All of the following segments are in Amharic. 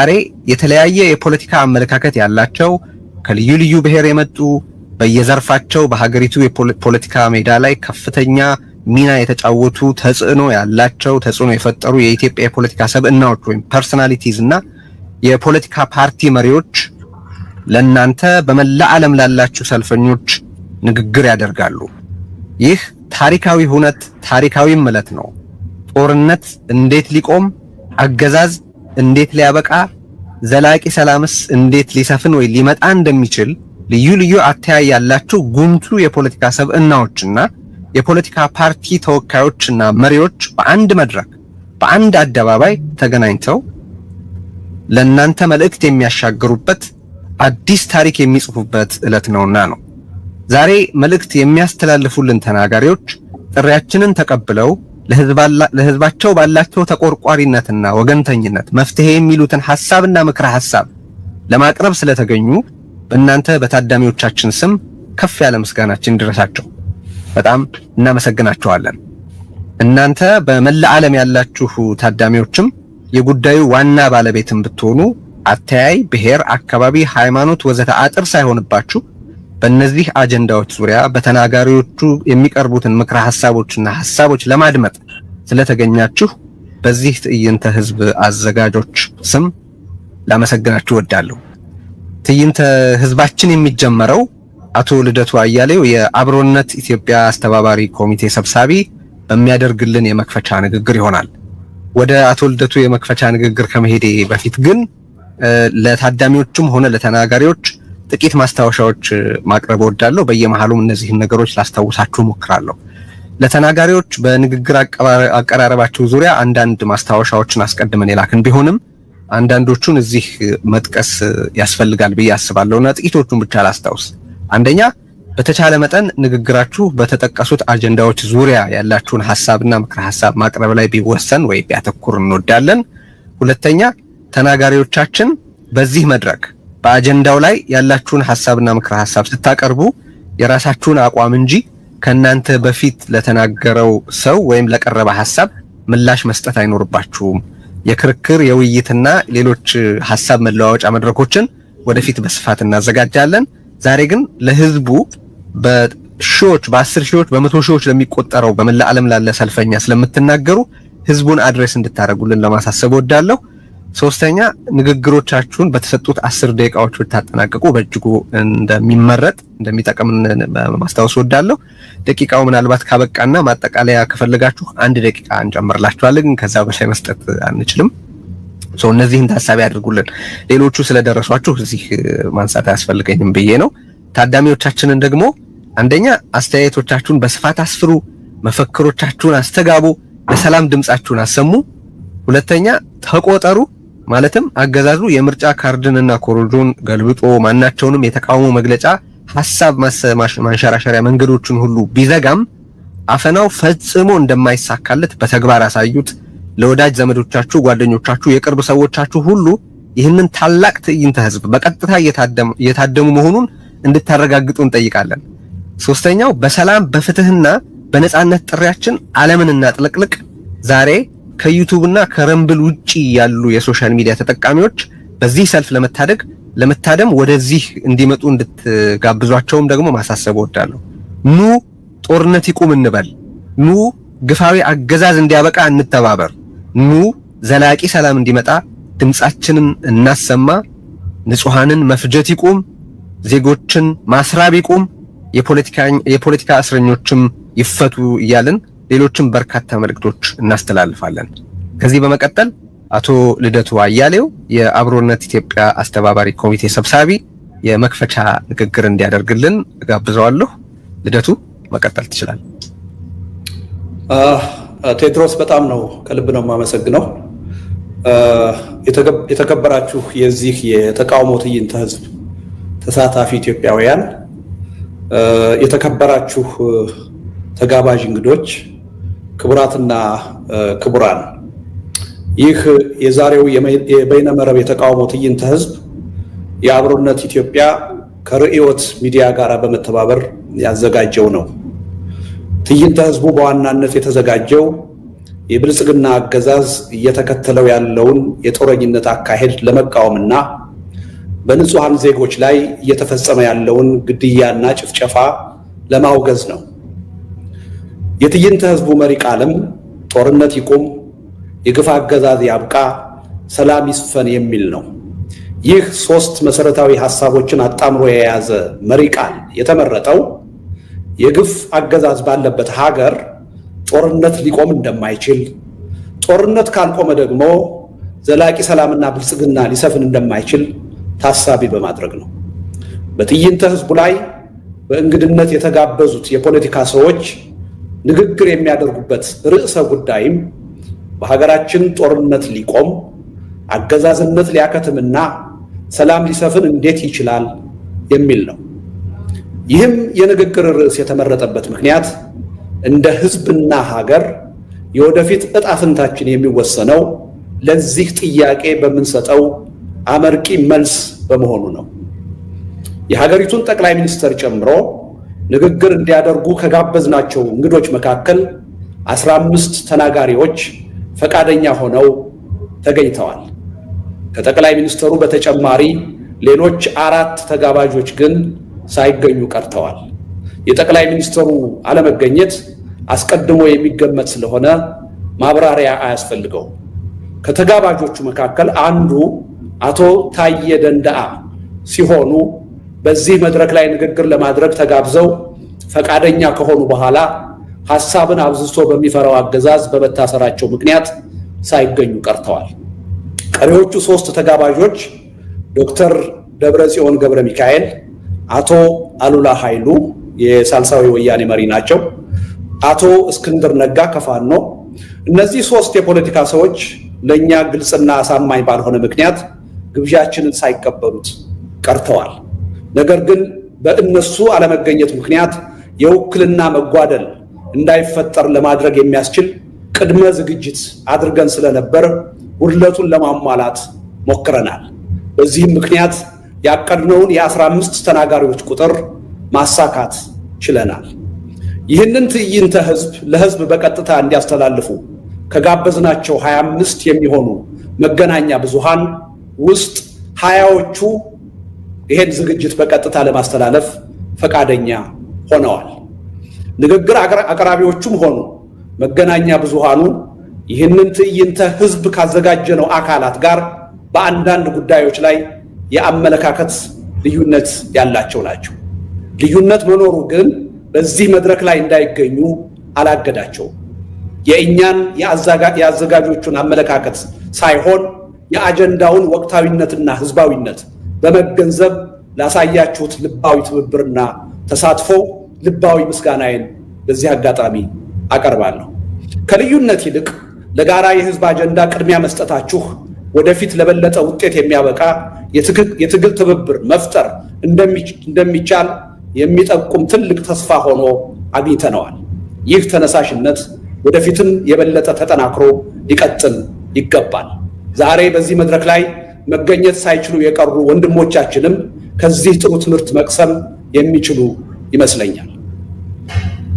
ዛሬ የተለያየ የፖለቲካ አመለካከት ያላቸው፣ ከልዩ ልዩ ብሔር የመጡ፣ በየዘርፋቸው በሀገሪቱ የፖለቲካ ሜዳ ላይ ከፍተኛ ሚና የተጫወቱ፣ ተጽዕኖ ያላቸው፣ ተጽዕኖ የፈጠሩ የኢትዮጵያ የፖለቲካ ሰብዕናዎች ወይም personalities እና የፖለቲካ ፓርቲ መሪዎች ለእናንተ በመላ ዓለም ላላችሁ ሰልፈኞች ንግግር ያደርጋሉ። ይህ ታሪካዊ ሁነት፣ ታሪካዊም ዕለት ነው። ጦርነት እንዴት ሊቆም፣ አገዛዝ እንዴት ሊያበቃ፣ ዘላቂ ሰላምስ እንዴት ሊሰፍን ወይ ሊመጣ እንደሚችል ልዩ ልዩ አተያይ ያላቸው ጉምቱ የፖለቲካ ሰብዕናዎችና የፖለቲካ ፓርቲ ተወካዮችና መሪዎች በአንድ መድረክ፣ በአንድ አደባባይ ተገናኝተው ለእናንተ መልእክት የሚያሻግሩበት፣ አዲስ ታሪክ የሚጽፉበት ዕለት ነውና ነው። ዛሬ መልእክት የሚያስተላልፉልን ተናጋሪዎች ጥሪያችንን ተቀብለው ለህዝባቸው ባላቸው ተቆርቋሪነትና ወገንተኝነት መፍትሄ የሚሉትን ሐሳብና ምክረ ሐሳብ ለማቅረብ ስለተገኙ በእናንተ በታዳሚዎቻችን ስም ከፍ ያለ ምስጋናችን ይድረሳቸው። በጣም እናመሰግናቸዋለን። እናንተ በመላ ዓለም ያላችሁ ታዳሚዎችም የጉዳዩ ዋና ባለቤትም ብትሆኑ አተያይ፣ ብሔር፣ አካባቢ፣ ሃይማኖት ወዘተ አጥር ሳይሆንባችሁ በእነዚህ አጀንዳዎች ዙሪያ በተናጋሪዎቹ የሚቀርቡትን ምክረ ሐሳቦችና ሐሳቦች ለማድመጥ ስለተገኛችሁ በዚህ ትዕይንተ ህዝብ አዘጋጆች ስም ላመሰግናችሁ እወዳለሁ። ትዕይንተ ህዝባችን የሚጀመረው አቶ ልደቱ አያሌው፣ የአብሮነት ኢትዮጵያ አስተባባሪ ኮሚቴ ሰብሳቢ፣ በሚያደርግልን የመክፈቻ ንግግር ይሆናል። ወደ አቶ ልደቱ የመክፈቻ ንግግር ከመሄዴ በፊት ግን ለታዳሚዎቹም ሆነ ለተናጋሪዎች ጥቂት ማስታወሻዎች ማቅረብ እወዳለሁ። በየመሃሉም እነዚህን ነገሮች ላስታውሳችሁ እሞክራለሁ። ለተናጋሪዎች በንግግር አቀራረባቸው ዙሪያ አንዳንድ ማስታወሻዎችን አስቀድመን የላክን ቢሆንም አንዳንዶቹን እዚህ መጥቀስ ያስፈልጋል ብዬ አስባለሁ እና ጥቂቶቹን ብቻ ላስታውስ። አንደኛ፣ በተቻለ መጠን ንግግራችሁ በተጠቀሱት አጀንዳዎች ዙሪያ ያላችሁን ሐሳብና ምክረ ሐሳብ ማቅረብ ላይ ቢወሰን ወይ ቢያተኩር እንወዳለን። ሁለተኛ፣ ተናጋሪዎቻችን በዚህ መድረክ በአጀንዳው ላይ ያላችሁን ሐሳብና ምክረ ሐሳብ ስታቀርቡ የራሳችሁን አቋም እንጂ ከእናንተ በፊት ለተናገረው ሰው ወይም ለቀረበ ሐሳብ ምላሽ መስጠት አይኖርባችሁም። የክርክር፣ የውይይትና ሌሎች ሐሳብ መለዋወጫ መድረኮችን ወደፊት በስፋት እናዘጋጃለን። ዛሬ ግን ለህዝቡ በሺዎች፣ በ10 ሺዎች፣ በመቶ ሺዎች ለሚቆጠረው በመላ ዓለም ላለ ሰልፈኛ ስለምትናገሩ ህዝቡን address እንድታደርጉልን ለማሳሰብ እወዳለሁ። ሶስተኛ፣ ንግግሮቻችሁን በተሰጡት 10 ደቂቃዎች ብታጠናቅቁ በእጅጉ እንደሚመረጥ፣ እንደሚጠቅም ማስታወስ እወዳለሁ። ደቂቃው ምናልባት ካበቃና ማጠቃለያ ከፈለጋችሁ አንድ ደቂቃ እንጨምርላችኋለን፣ ግን ከዛ በላይ መስጠት አንችልም። So እነዚህን ታሳቢ አድርጉልን። ሌሎቹ ስለደረሷችሁ እዚህ ማንሳት አያስፈልገኝም ብዬ ነው። ታዳሚዎቻችንን ደግሞ አንደኛ አስተያየቶቻችሁን በስፋት አስፍሩ፣ መፈክሮቻችሁን አስተጋቡ፣ ለሰላም ድምጻችሁን አሰሙ። ሁለተኛ፣ ተቆጠሩ። ማለትም አገዛዙ የምርጫ ካርድንና ኮሮጆን ገልብጦ ማናቸውንም የተቃውሞ መግለጫ፣ ሐሳብ ማንሸራሸሪያ መንገዶችን ሁሉ ቢዘጋም አፈናው ፈጽሞ እንደማይሳካለት በተግባር አሳዩት። ለወዳጅ ዘመዶቻችሁ፣ ጓደኞቻችሁ፣ የቅርብ ሰዎቻችሁ ሁሉ ይህንን ታላቅ ትዕይንተ ህዝብ በቀጥታ እየታደሙ መሆኑን እንድታረጋግጡ እንጠይቃለን። ሶስተኛው፣ በሰላም፣ በፍትህና በነጻነት ጥሪያችን ዓለምን እናጥለቅልቅ። ዛሬ ከ YouTube እና ከ Rumble ውጪ ያሉ የ social media ተጠቃሚዎች በዚህ ሰልፍ ለመታደም ወደዚህ እንዲመጡ እንድትጋብዟቸውም ደግሞ ማሳሰብ እወዳለሁ። ኑ ጦርነት ይቁም እንበል። ኑ ግፋዊ አገዛዝ እንዲያበቃ እንተባበር። ኑ ዘላቂ ሰላም እንዲመጣ ድምጻችንን እናሰማ። ንጹሐንን መፍጀት ይቁም፣ ዜጎችን ማስራብ ይቁም፣ የፖለቲካ እስረኞችም ይፈቱ እያልን ሌሎችም በርካታ መልእክቶች እናስተላልፋለን። ከዚህ በመቀጠል አቶ ልደቱ አያሌው፣ የአብሮነት ኢትዮጵያ አስተባባሪ ኮሚቴ ሰብሳቢ፣ የመክፈቻ ንግግር እንዲያደርግልን እጋብዘዋለሁ። ልደቱ፣ መቀጠል ትችላለህ። ቴድሮስ፣ በጣም ነው ከልብ ነው የማመሰግነው። የተከበራችሁ የዚህ የተቃውሞ ትዕይንተ ህዝብ ተሳታፊ ኢትዮጵያውያን፣ የተከበራችሁ ተጋባዥ እንግዶች፣ ክቡራትና ክቡራን፣ ይህ የዛሬው የበይነመረብ የተቃውሞ ትዕይንተ ህዝብ የአብሮነት ኢትዮጵያ ከርዕዮት ሚዲያ ጋር በመተባበር ያዘጋጀው ነው። ትዕይንተ ህዝቡ በዋናነት የተዘጋጀው የብልጽግና አገዛዝ እየተከተለው ያለውን የጦረኝነት አካሄድ ለመቃወምና በንጹሃን ዜጎች ላይ እየተፈጸመ ያለውን ግድያና ጭፍጨፋ ለማውገዝ ነው። የትዕይንተ ህዝቡ መሪ ቃልም ጦርነት ይቁም፣ የግፍ አገዛዝ ያብቃ፣ ሰላም ይስፈን የሚል ነው። ይህ ሶስት መሰረታዊ ሐሳቦችን አጣምሮ የያዘ መሪ ቃል የተመረጠው የግፍ አገዛዝ ባለበት ሀገር ጦርነት ሊቆም እንደማይችል፣ ጦርነት ካልቆመ ደግሞ ዘላቂ ሰላምና ብልጽግና ሊሰፍን እንደማይችል ታሳቢ በማድረግ ነው። በትዕይንተ ህዝቡ ላይ በእንግድነት የተጋበዙት የፖለቲካ ሰዎች ንግግር የሚያደርጉበት ርዕሰ ጉዳይም በሀገራችን ጦርነት ሊቆም፣ አገዛዝነት ሊያከትምና ሰላም ሊሰፍን እንዴት ይችላል የሚል ነው። ይህም የንግግር ርዕስ የተመረጠበት ምክንያት እንደ ህዝብና ሀገር የወደፊት ዕጣ ፈንታችን የሚወሰነው ለዚህ ጥያቄ በምንሰጠው አመርቂ መልስ በመሆኑ ነው። የሀገሪቱን ጠቅላይ ሚኒስትር ጨምሮ ንግግር እንዲያደርጉ ከጋበዝናቸው እንግዶች መካከል 15 ተናጋሪዎች ፈቃደኛ ሆነው ተገኝተዋል። ከጠቅላይ ሚኒስትሩ በተጨማሪ ሌሎች 4 ተጋባዦች ግን ሳይገኙ ቀርተዋል። የጠቅላይ ሚኒስትሩ አለመገኘት አስቀድሞ የሚገመት ስለሆነ ማብራሪያ አያስፈልገውም። ከተጋባዦቹ መካከል አንዱ አቶ ታዬ ደንደአ ሲሆኑ በዚህ መድረክ ላይ ንግግር ለማድረግ ተጋብዘው ፈቃደኛ ከሆኑ በኋላ ሐሳብን አብዝቶ በሚፈራው አገዛዝ በመታሰራቸው ምክንያት ሳይገኙ ቀርተዋል። ቀሪዎቹ 3 ተጋባዦች ዶክተር ደብረጽዮን ገብረ ሚካኤል፣ አቶ አሉላ ኃይሉ የሳልሳዊ ወያኔ መሪ ናቸው፣ አቶ እስክንድር ነጋ ከፋኖ። እነዚህ 3 የፖለቲካ ሰዎች ለኛ ግልጽና አሳማኝ ባልሆነ ምክንያት ግብዣችንን ሳይቀበሉት ቀርተዋል። ነገር ግን በእነሱ አለመገኘት ምክንያት የውክልና መጓደል እንዳይፈጠር ለማድረግ የሚያስችል ቅድመ ዝግጅት አድርገን ስለነበር ጉድለቱን ለማሟላት ሞክረናል። በዚህም ምክንያት ያቀድነውን የ15 ተናጋሪዎች ቁጥር ማሳካት ችለናል። ይህንን ትዕይንተ ህዝብ ለህዝብ በቀጥታ እንዲያስተላልፉ ከጋበዝናቸው 25 የሚሆኑ መገናኛ ብዙሃን ውስጥ 20ዎቹ ይሄን ዝግጅት በቀጥታ ለማስተላለፍ ፈቃደኛ ሆነዋል። ንግግር አቅራቢዎቹም ሆኑ መገናኛ ብዙሃኑ ይህንን ትዕይንተ ህዝብ ካዘጋጀነው አካላት ጋር በአንዳንድ ጉዳዮች ላይ የአመለካከት ልዩነት ያላቸው ናቸው። ልዩነት መኖሩ ግን በዚህ መድረክ ላይ እንዳይገኙ አላገዳቸውም። የእኛን የአዘጋጆቹን አመለካከት ሳይሆን የአጀንዳውን ወቅታዊነትና ህዝባዊነት በመገንዘብ ላሳያችሁት ልባዊ ትብብርና ተሳትፎ ልባዊ ምስጋናዬን በዚህ አጋጣሚ አቀርባለሁ። ከልዩነት ይልቅ ለጋራ የህዝብ አጀንዳ ቅድሚያ መስጠታችሁ ወደፊት ለበለጠ ውጤት የሚያበቃ የትግል ትብብር መፍጠር እንደሚቻል የሚጠቁም ትልቅ ተስፋ ሆኖ አግኝተነዋል። ይህ ተነሳሽነት ወደፊትም የበለጠ ተጠናክሮ ሊቀጥል ይገባል። ዛሬ በዚህ መድረክ ላይ መገኘት ሳይችሉ የቀሩ ወንድሞቻችንም ከዚህ ጥሩ ትምህርት መቅሰም የሚችሉ ይመስለኛል።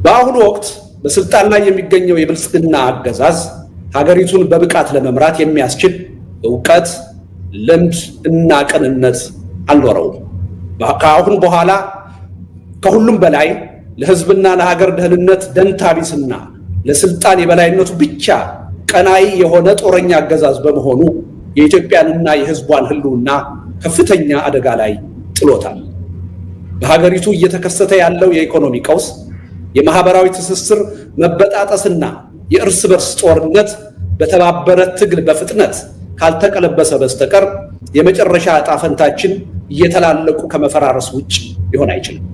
በአሁኑ ወቅት በስልጣን ላይ የሚገኘው የብልጽግና አገዛዝ ሀገሪቱን በብቃት ለመምራት የሚያስችል ዕውቀት፣ ልምድ እና ቅንነት አልኖረውም። ከአሁን በኋላ ከሁሉም በላይ ለህዝብና ለሀገር ደህንነት ደንታቢስና ለስልጣን የበላይነቱ ብቻ ቀናይ የሆነ ጦረኛ አገዛዝ በመሆኑ የኢትዮጵያንና የህዝቧን ህልውና ከፍተኛ አደጋ ላይ ጥሎታል። በሀገሪቱ እየተከሰተ ያለው የኢኮኖሚ ቀውስ፣ የማህበራዊ ትስስር መበጣጠስና የእርስ በርስ ጦርነት በተባበረ ትግል በፍጥነት ካልተቀለበሰ በስተቀር የመጨረሻ ዕጣ ፈንታችን እየተላለቁ ከመፈራረስ ውጭ ሊሆን አይችልም።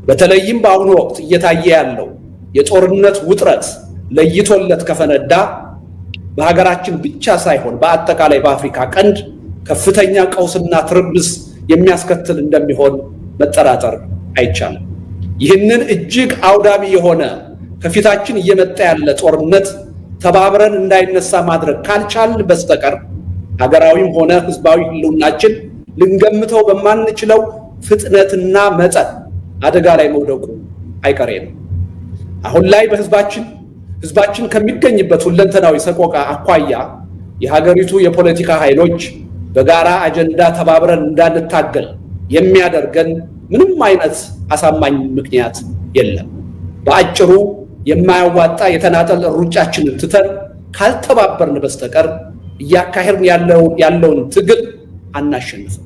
በተለይም በአሁኑ ወቅት እየታየ ያለው የጦርነት ውጥረት ለይቶለት ከፈነዳ በሀገራችን ብቻ ሳይሆን በአጠቃላይ በአፍሪካ ቀንድ ከፍተኛ ቀውስና ትርምስ የሚያስከትል እንደሚሆን መጠራጠር አይቻልም። ይህንን እጅግ አውዳሚ የሆነ ከፊታችን እየመጣ ያለ ጦርነት ተባብረን እንዳይነሳ ማድረግ ካልቻልን በስተቀር ሀገራዊም ሆነ ህዝባዊ ህልውናችን ልንገምተው በማንችለው ፍጥነትና መጠን አደጋ ላይ መውደቁ አይቀሬ ነው። አሁን ላይ በህዝባችን ህዝባችን ከሚገኝበት ሁለንተናዊ ሰቆቃ አኳያ የሀገሪቱ የፖለቲካ ኃይሎች በጋራ አጀንዳ ተባብረን እንዳንታገል የሚያደርገን ምንም አይነት አሳማኝ ምክንያት የለም። በአጭሩ የማያዋጣ የተናጠል ሩጫችንን ትተን ካልተባበርን በስተቀር እያካሄድን ያለውን ትግል አናሸንፍም።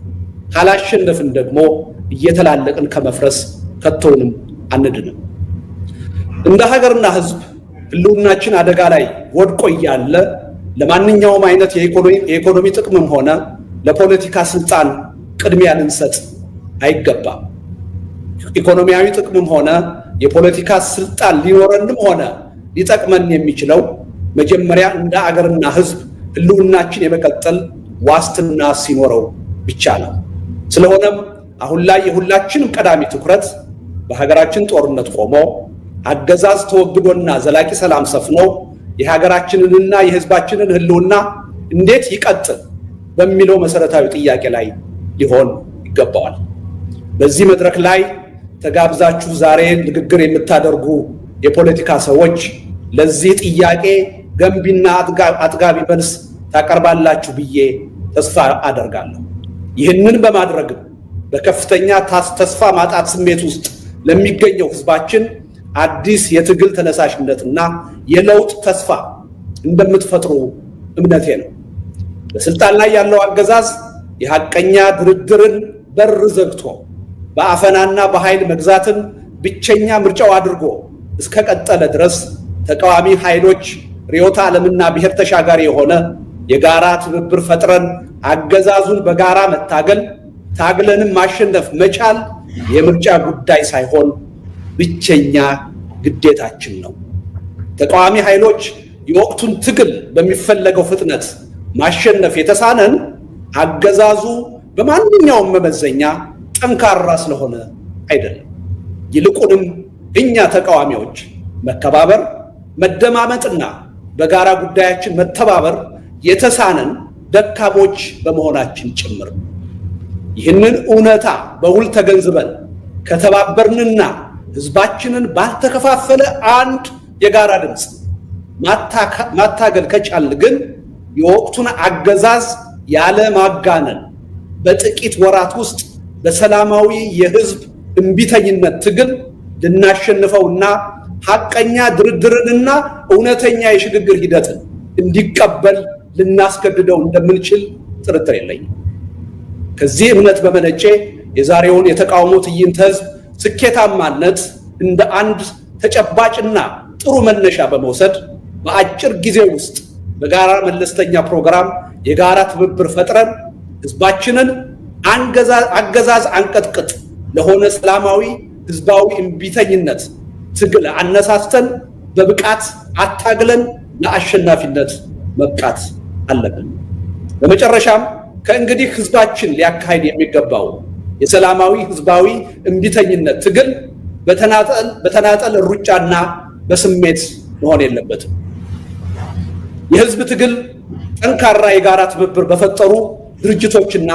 ካላሸነፍን ደግሞ እየተላለቅን ከመፍረስ ከቶውንም አንድንም። እንደ ሀገርና ህዝብ ህልውናችን አደጋ ላይ ወድቆ እያለ ለማንኛውም አይነት የኢኮኖሚ ጥቅምም ሆነ ለፖለቲካ ስልጣን ቅድሚያ ልንሰጥ አይገባም። ኢኮኖሚያዊ ጥቅምም ሆነ የፖለቲካ ስልጣን ሊኖረንም ሆነ ሊጠቅመን የሚችለው መጀመሪያ እንደ አገርና ህዝብ ህልውናችን የመቀጠል ዋስትና ሲኖረው ብቻ ነው። ስለሆነም አሁን ላይ የሁላችንም ቀዳሚ ትኩረት በሀገራችን ጦርነት ቆሞ አገዛዝ ተወግዶና ዘላቂ ሰላም ሰፍኖ የሀገራችንንና የህዝባችንን ህልውና እንዴት ይቀጥል በሚለው መሰረታዊ ጥያቄ ላይ ሊሆን ይገባዋል። በዚህ መድረክ ላይ ተጋብዛችሁ ዛሬ ንግግር የምታደርጉ የፖለቲካ ሰዎች ለዚህ ጥያቄ ገንቢና አጥጋቢ መልስ ታቀርባላችሁ ብዬ ተስፋ አደርጋለሁ። ይህንን በማድረግም በከፍተኛ ተስፋ ማጣት ስሜት ውስጥ ለሚገኘው ህዝባችን አዲስ የትግል ተነሳሽነትና የለውጥ ተስፋ እንደምትፈጥሩ እምነቴ ነው። በስልጣን ላይ ያለው አገዛዝ የሐቀኛ ድርድርን በር ዘግቶ በአፈናና በኃይል መግዛትን ብቸኛ ምርጫው አድርጎ እስከቀጠለ ድረስ ተቃዋሚ ኃይሎች ርዕዮተ ዓለምና ብሔር ተሻጋሪ የሆነ የጋራ ትብብር ፈጥረን አገዛዙን በጋራ መታገል ታግለንም ማሸነፍ መቻል የምርጫ ጉዳይ ሳይሆን ብቸኛ ግዴታችን ነው። ተቃዋሚ ኃይሎች የወቅቱን ትግል በሚፈለገው ፍጥነት ማሸነፍ የተሳነን አገዛዙ በማንኛውም መመዘኛ ጠንካራ ስለሆነ አይደለም። ይልቁንም እኛ ተቃዋሚዎች መከባበር፣ መደማመጥና በጋራ ጉዳያችን መተባበር የተሳነን ደካሞች በመሆናችን ጭምር። ይህንን እውነታ በውል ተገንዝበን ከተባበርንና ህዝባችንን ባልተከፋፈለ አንድ የጋራ ድምፅ ማታገል ከቻልን ግን የወቅቱን አገዛዝ ያለ ማጋነን በጥቂት ወራት ውስጥ በሰላማዊ የህዝብ እምቢተኝነት ትግል ልናሸንፈውና ሐቀኛ ድርድርንና እውነተኛ የሽግግር ሂደትን እንዲቀበል ልናስገድደው እንደምንችል ጥርጥር የለኝም። ከዚህ እምነት በመነጨ የዛሬውን የተቃውሞ ትዕይንተ ህዝብ ስኬታማነት እንደ አንድ ተጨባጭና ጥሩ መነሻ በመውሰድ በአጭር ጊዜ ውስጥ በጋራ መለስተኛ ፕሮግራም የጋራ ትብብር ፈጥረን ህዝባችንን አገዛዝ አንቀጥቅጥ ለሆነ ሰላማዊ ህዝባዊ እምቢተኝነት ትግል አነሳስተን በብቃት አታግለን ለአሸናፊነት መብቃት አለብን። በመጨረሻም ከእንግዲህ ህዝባችን ሊያካሂድ የሚገባው የሰላማዊ ህዝባዊ እምቢተኝነት ትግል በተናጠል ሩጫና በስሜት መሆን የለበትም። የህዝብ ትግል ጠንካራ የጋራ ትብብር በፈጠሩ ድርጅቶችና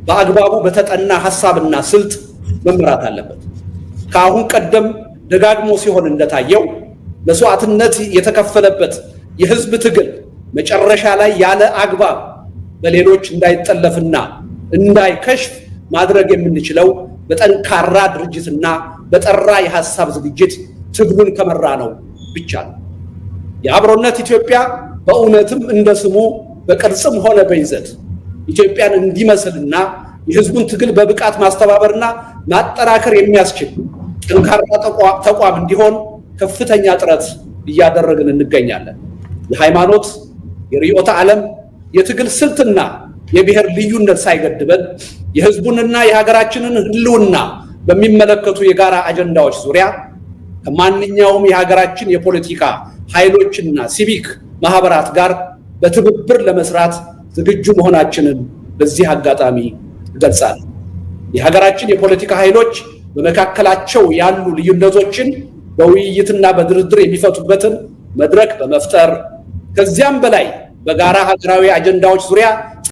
በአግባቡ በተጠና ሐሳብና ስልት መምራት አለበት። ከአሁን ቀደም ደጋግሞ ሲሆን እንደታየው መስዋዕትነት የተከፈለበት የህዝብ ትግል መጨረሻ ላይ ያለ አግባብ በሌሎች እንዳይጠለፍና እንዳይከሽፍ ማድረግ የምንችለው በጠንካራ ድርጅትና በጠራ የሐሳብ ዝግጅት ትግሉን ከመራ ነው ብቻ ነው። የአብሮነት ኢትዮጵያ በእውነትም እንደ ስሙ በቅርጽም ሆነ በይዘት ኢትዮጵያን እንዲመስልና የህዝቡን ትግል በብቃት ማስተባበርና ማጠናከር የሚያስችል ጠንካራ ተቋም እንዲሆን ከፍተኛ ጥረት እያደረግን እንገኛለን። የሃይማኖት፣ የርዕዮተ ዓለም፣ የትግል ስልትና የብሔር ልዩነት ሳይገድበን የህዝቡንና የሀገራችንን ህልውና በሚመለከቱ የጋራ አጀንዳዎች ዙሪያ ከማንኛውም የሀገራችን የፖለቲካ ኃይሎችና ሲቪክ ማህበራት ጋር በትብብር ለመስራት ዝግጁ መሆናችንን በዚህ አጋጣሚ እገልጻለሁ። የሀገራችን የፖለቲካ ኃይሎች በመካከላቸው ያሉ ልዩነቶችን በውይይትና በድርድር የሚፈቱበትን መድረክ በመፍጠር ከዚያም በላይ በጋራ ሀገራዊ አጀንዳዎች ዙሪያ